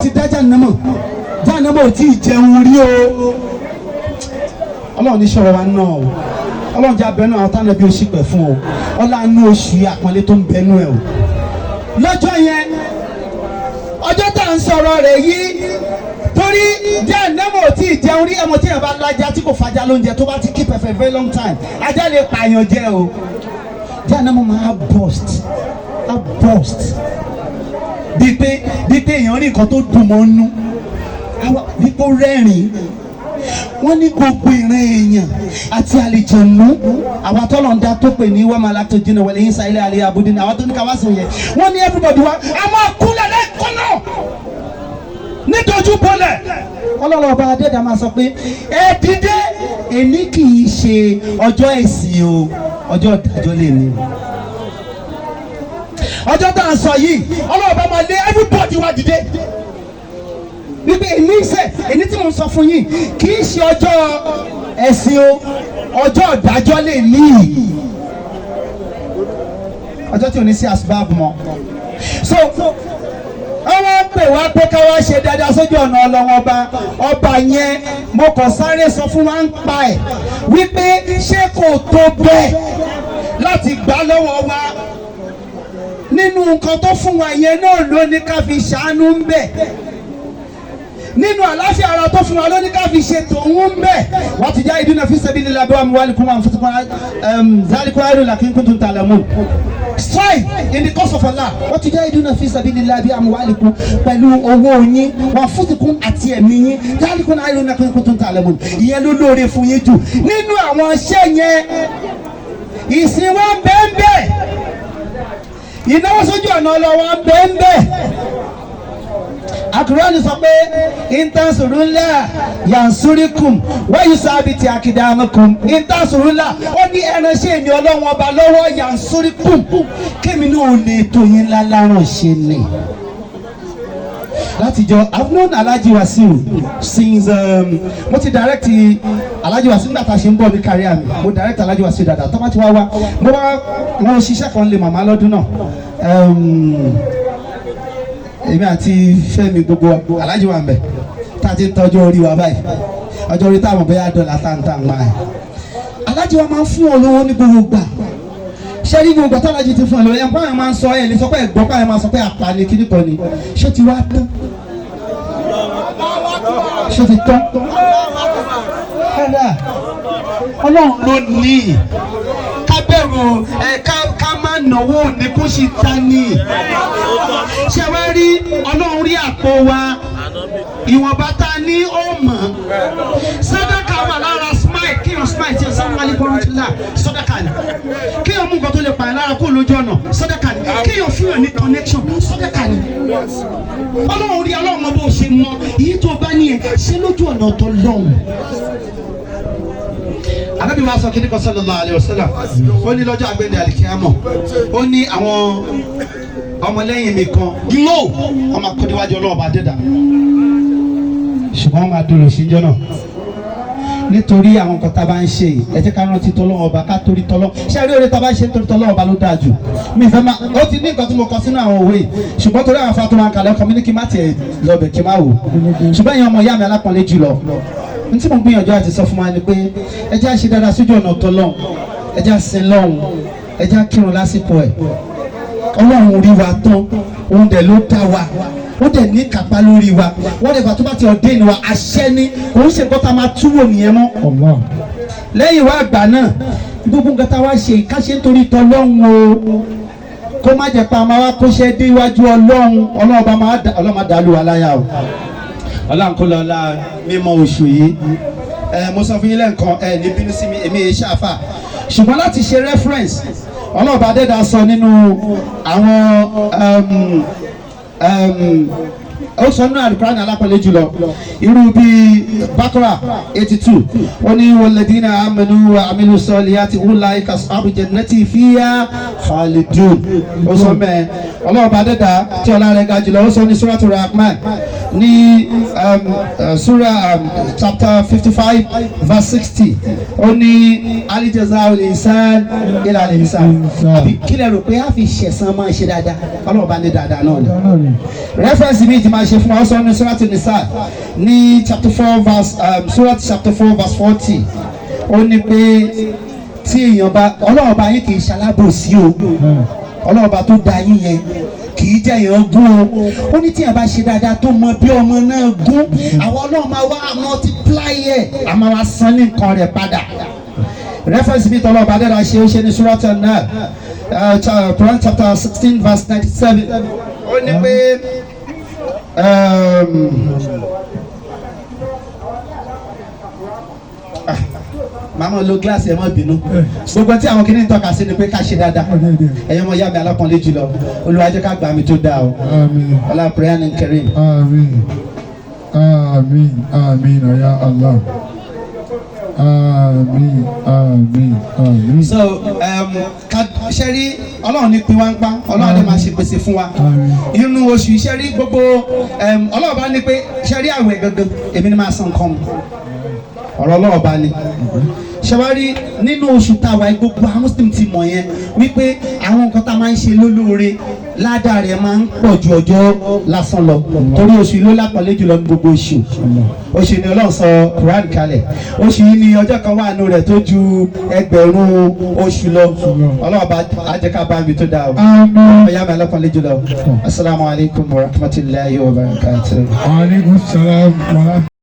Ti dá Jahannama, Jahannama ò tí ì jẹun rí o. Ọlọ́run ní sọ̀rọ̀ wa náà o. Ọlọ́run jẹ́ abẹ́nú àwọn táwọn ẹbí oṣù pẹ̀ fún o. Ọlọ́run oṣù àpọ́nlé tó ń bẹnu ẹ̀ o. Lọ́jọ́ yẹn, ọjọ́ tá à ń sọ̀rọ̀ rẹ̀ yìí, torí Jahannama ò tí ì jẹun rí. Ẹmọ tí yẹn bá lájà tí kò fàjà lóúnjẹ, tó bá ti keep for a very long time, ajá lè pààyàn jẹ o. Jahannama máa burst, á burst bíi pé èèyàn rí nǹkan tó dùn mọ́ nú, bíi pé ó rẹ́rìn-ín. Wọ́n ní gbogbo ìran èèyàn àti àlìjẹ̀nú, àwọn atọ́lọ̀ ń dá tó pè ní wọ́n máa látò jìnnà wọlé yín sáyẹ́lẹ̀ àlẹ́ abúdí ní àwọn tó ní ká wá sí yẹn. Wọ́n ní everybody wa a máa kúnlẹ̀ lẹ́ẹ̀kan náà nítorí bọ́lẹ̀. Ọlọ́run ọba adẹ́dàá máa sọ pé, "Ẹ dìde, èní kì í ṣe ọjọ́ ẹ̀sìn o, ọjọ́ ìdájọ́ lè ní." Ọjọ́ tá à ń sọ yìí, Ọlọ́run ọba máa lé everybody wá dìde wípé èmi sẹ, èmi tí mo ń sọ fún yín kì í ṣe ọjọ́ ẹ̀sìn o, ọjọ́ ìdájọ́ lè ní, ọjọ́ tí ò ní sí asbab mọ́. So àwọn pè wá pé ká wá ṣe dáadáa sójú ọ̀nà Ọlọ́wọ́n ọba. Ọba yẹn, mo kàn sáré sọ fún wa ń pa ẹ̀ wípé ṣé kò tó bẹ́ẹ̀ láti gbà lọ́wọ́ wa? Nínú nǹkan tó fún wa yẹn náà ló ní ká fi ṣàánú ń bẹ̀. Nínú àláfíà ara tó fún wa ló ní ká fi ṣe tòun ń bẹ̀. Wọ́n ti já ìdúnà fi sabilillah bi amwalikum wa anfusikum, zalikum khairun lakum in kuntum ta'lamun. Strive in the cause of Allah. Wọ́n ti já ìdúnà fi sabilillah bi amwalikum, pẹ̀lú owó yín, wa anfusikum, àti ẹ̀mí yín, zalikum khairun lakum in kuntum ta'lamun. Ìyẹn ló lóore fún yín jù. Nínú àwọn iṣẹ́ yẹn, ìsìn wa bẹ́ẹ̀ bẹ́ẹ̀, ìnáwó sójú ọ̀nà ọlọ́wọ́ bẹ́ẹ̀ bẹ́ẹ̀. Akurani sọ pé in tansurullah yansurikum wa yusabiti akidamakum. In tansurullah, ó ní ẹran ṣe ní Ọlọ́run ọba lọ́wọ́, yansurikum, kémi náà ò lè tó yín láláràn ṣe ni. Látijọ́, I've known Alhaji Wasiu since mo ti direct Alhaji Wasiu nígbà tá a ṣe ń bọ̀ ní career mi. Mo direct Alhaji Wasiu dáadáa. Tó bá ti wá wá, mo bá wọn ṣiṣẹ́ kan lè màmá lọ́dún náà, èmi àti Fẹ́mi, gbogbo Alhaji wa ń bẹ tá a ti ń tọ́jú orí wa báyìí, ọjọ́ orí táwọn bóyá dọ́là táǹtà ń máa ẹ̀. Alhaji wa máa ń fún ọ lówó ní gbogbo gbà. Ṣé ní gbogbo tó Alhaji ti fún ọ lówó ẹ̀ ń báyọ̀ máa ń sọ ẹ̀ lè sọ pé ẹ̀gbọ́n báyọ̀ máa sọ pé àpàlẹ̀ kíní kan ni. Ṣé ti wá tán? Ṣé ti tán? Rárá, Ọlọ́run ló ní ká bẹ̀rù ẹ̀, ká má náwó ní kó sì ta ní. Ṣé wá rí Ọlọ́run rí àpò wa, ìwọ̀nba tá a ní ó mọ̀. Sàdákà wà lára smile. Kéèyàn smile tí o sọ wálé kọ́rọ́tìlá, sàdákà ni. Kéèyàn mú nǹkan tó lè pààyàn lára kó lójú ọ̀nà, sàdákà ni. Kéèyàn fún yàn ní connection, sàdákà ni. Ọlọ́run rí, Ọlọ́run mọ bó ṣe mọ èyí tó bá ní ẹ ṣe lójú ọ̀nà tó lọ́hùn. Ànábì wa sọ kíní kan, sallallahu alaihi wasallam. Ó ní lọ́jọ́ àgbẹ̀dẹ àlìkíyàmọ̀, ó ní àwọn ọmọlẹ́yìn mi kan gílò, wọ́n máa kó níwájú Ọlọ́run bá dẹ́dà, ṣùgbọ́n wọ́n máa dúró síjọ́ náà nítorí àwọn nǹkan tá a bá ń ṣe yìí. Ẹ jẹ́ ká rántí tọ́lọ́run ọba, ká torí tọ́lọ́ ṣé rí oore tá a bá ṣe nítorí tọ́lọ́run ọba ló dáa jù. Mi fẹ́ máa ó ti ní nǹkan tí mo kọ sínú àwọn òwe yìí, ṣùgbọ́n torí àwọn afá tó máa ń kalẹ̀ ọkàn mi ní kí n má tiẹ̀ lọ bẹ̀ kí n má wò. Ṣùgbọ́n ìyẹn, ọmọ ìyá mi alápọ̀nlé jùlọ, n tí mo gbìyànjú àti sọ fún wa ni pé ẹ jẹ́ á ṣe dáadáa sójú ọ̀nà tọ́lọ́run, ẹ jẹ́ á sin lọ́hùn, ẹ jẹ́ á kírun lásìkò ẹ̀. Ọlọ́run rí wa tán, òun dẹ̀ ló dá wa, ó dẹ̀ ní kápá lórí wa. Wọ́n dẹ̀ fà tó bá ti ordain wa, àṣẹ ni, kò ń ṣe nǹkan tá a máa túwò nìyẹn mọ́. Lẹ́yìn wá àgbà náà, gbogbo nǹkan tá a wá ṣe, ká ṣe nítorí tọlọ́run o, kó má jẹ́ pé a máa wá kóṣẹ́ dé iwájú Ọlọ́run, Ọlọ́run bá máa dà, Ọlọ́run má dàlú wa láyà o. Ọlọ́run kó lọ la mímọ́ oṣù yìí. Ẹ mo sọ fún yín lẹ́ǹkan, ẹ ní bínú sí mi, èmi yìí ṣàfà, ṣùgbọ́n láti ṣe reference, Ọlọ́run bá dẹ́dà sọ nínú àwọn ó sọ nínú Àlùkùránì alápẹ̀lẹ̀ jùlọ, irú bíi Bakara 82, ó ní walladina amanu wa amilu solihati ulaika ashabu jannati fiha khalidun. Ó sọ mẹ́ẹ̀. Ọlọ́run bá dẹ́dà tí ọlá rẹ̀ ga jùlọ, ó sọ ní Suratu Rahman, Ní Surah chapter 55 verse 60, ó ní هل جزاء الإحسان إلا الإحسان. Àbí kí lẹ rò pé a fi ṣẹ̀san máa ṣe dáadáa? Ọlọ́run bá ní dáadáa náà ni. Reference mi ti máa ṣe fún wa, ó sọ ní Surah Nisa ní chapter 4 verse Surah chapter 4 verse 40, ó ní pé tí èèyàn bá, Ọlọ́run bá yín kì í ṣalábòsí o. Ọlọ́run bá tó da yín yẹn kì í jẹ́ èèyàn gún o. Ó ní tí èèyàn bá ṣe dáadáa tó mọ bí ọmọ náà gún, àwọn Ọlọ́run máa wá multiply ẹ̀, a máa wá san ní nǹkan rẹ̀ padà. Reference mi tọ́lọ́ ọba dẹ́ra ṣe, ó ṣe ní Surat An-Nahl, Quran chapter 16 verse 97, ó ní pé ah, màmá lo gíláàsì, ẹ má bínú. Gbogbo tí àwọn kìíní ń tọ́ka sí ni pé ká ṣe dáadáa. Ẹ̀yin ọmọ ìyá mi alákùnrin jùlọ, Olúwa jẹ́ ká gbà mí tó dáa o. Àmín. Ọlá Quran Karim. Àmín. Àmín. Àmín. Ya Allah. Àmín. Àmín. Àmín. So ká ṣe rí, Ọlọ́run ní pín wá ń pa, Ọlọ́run ní máa ṣe pèsè fún wa. Àmín. Inú oṣù iṣẹ́ rí gbogbo Ọlọ́run bá ní pé ṣe rí àwẹ̀ gangan, èmi ni máa san nǹkan mu. Ọ̀rọ̀ Ọlọ́run bá ní ṣe wá rí nínú oṣù táwa yìí, gbogbo àwọn Muslim ti mọ̀ yẹn wípé àwọn nǹkan tá a máa ń ṣe lólóore, ládàá rẹ̀ máa ń pọ̀ ju ọjọ́ lásán lọ, torí oṣù yìí ló lápọ̀lé jùlọ ní gbogbo oṣù. Oṣù ni Ọlọ́run sọ Quran kalẹ̀. Oṣù yìí ni ọjọ́ kan wà nù rẹ̀ tó ju 1000 oṣù lọ. Ọlọ́run bá á jẹ́ ká bá mi tó dáa o. Àmín. Ọ̀yá mi alápọ̀lé jùlọ, asalaamualeykum wa rahmatulahi wa barakatuh. Wa alaikum salam wa rahmatullahi.